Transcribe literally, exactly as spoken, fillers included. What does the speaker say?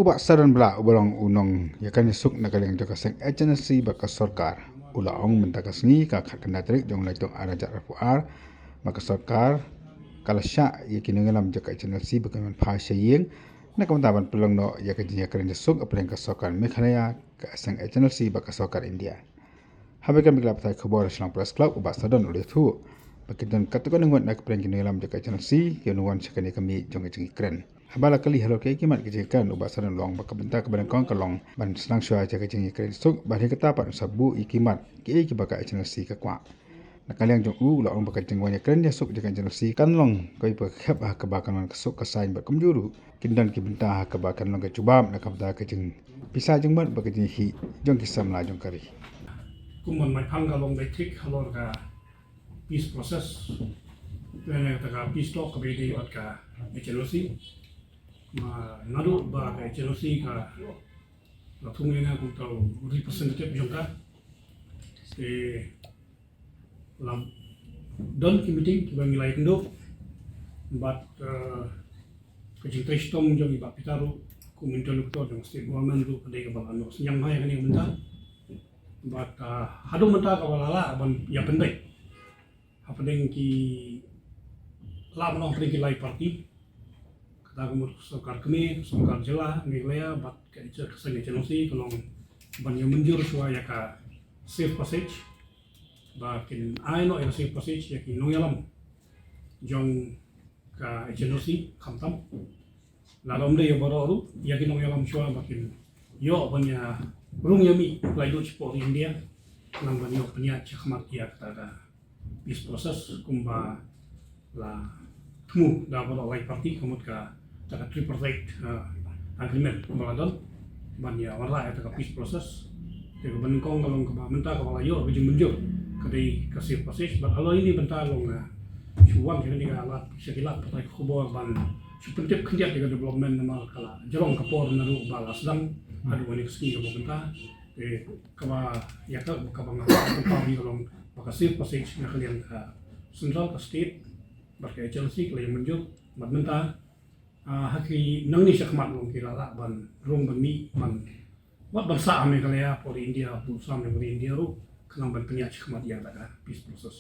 U Bah Sadon Blah uba long u nongïakren ïasuk na ka liang jong ka seng H N L C bad ka sorkar u la ong mynta ka sngi ka khatkhyndai tarik jong u Naitung arhajar arphew ar ba ka sorkar ka la shah ïa ki nongïalam jong ka H N L C ba kin wan phai sha ïing na ka bynta ban pynlong noh ïa ka jingïakren ïasuk hapdeng ka sorkar Meghalaya, ka seng H N L C bad ka sorkar India. Haba ïakren bad ki lad pathai khubor ha Shillong Press Club, u Bah Sadon u la ïathuh ba ki don katto katne ngut na ki pdeng ki nongïalam jong ka H N L C ki wan sha kane ka miej jong ka jingïakren. Haba la kylli halor kaei ki mat ki jingïakren, u Bah Sadon u la ong ba ka bynta kaba nyngkong ka long ban sdang shuwa ïa ka jingïakren ïasuk bad ha kata pat un sa buh ïa ki mat kiei kiba ka H N L C ka kwah. Na ka liang jong u u la ong ba ka jingwan ïakren ïasuk jong ka H N L C kan long kawei ka khep ha kaba kan wan ka suk ka saiñ bad kumjuh ruh kin don ki bynta ha kaba kan long ka jubab na ka bynta ka jingpisa jingmut bad ka jingïakhih jong ki samla jong ka ri. Kum ban mai phang ka long beit thik halor ka peace process, lane kata ka peace talk kaba ïadei bad ka H N L C. Ma naduh ba ka H N L C ka la thung ïa nga kum uta u representative jong ka, te la don ki meeting kiba ngi la ïakynduh bad, eh, ka jingtrei shitom jong i Bah Peter ruh kum interlocutor jong state government ruh ka dei kaba la noh synñiang bha ïa kane ka bynta. Bad, eh, haduh mynta kaba la lah ban ïa pynbeit hapdeng ki, lah ban ong hapdeng ki lai party, kata ka mut ka sorkar kmie, ka sorkar jylla Meghalaya bad ka, ka seng H N L C ka long ban ïa mynjur shuwa ïa ka safe passage, ba kin ai noh ïa ka safe passage ïa ki nongïalam jong ka H N L C khamtam. Lada ym dei ïa baroh ruh, ïa ki nongïalam shuwa ba kin ïoh ban ïa rung ïa mih laitluid shapoh ri India, khnang ban ïoh pynïaid shakhmat ïa kata ka peace process kumba la thmu da baroh lai party, ka mut kata ka tripartite, eh, agreement kumba la don ban ïa wanrah ïa kata ka peace process. Te kaba nyngkong ka long kaba mynta kaba la ïoh ka jingmynjur ka dei ka safe passage, bad halor ine i bynta long, eh, shu wan sha kane ka lad, sha ki lad pathai khubor ban shu pyntip khyndiat ïa ka development namar ka la jrong ka por naduh ba la sdang haduh kane ka sngi kaba mynta. Te kaba ïa ka, kaba nga pynpaw hi ka long ba ka safe passage na ka liang ka central, ka state bad ka H N L C ka la ïa mynjur bad mynta, ah, ha ki nangne shakhmat long ki la lah ban rung ban mih ban, wat ban sah ha Meghalaya hapoh ri India, bun sam na ri India ruh, khnang ban pynïaid shakhmat ïa kata ka peace process.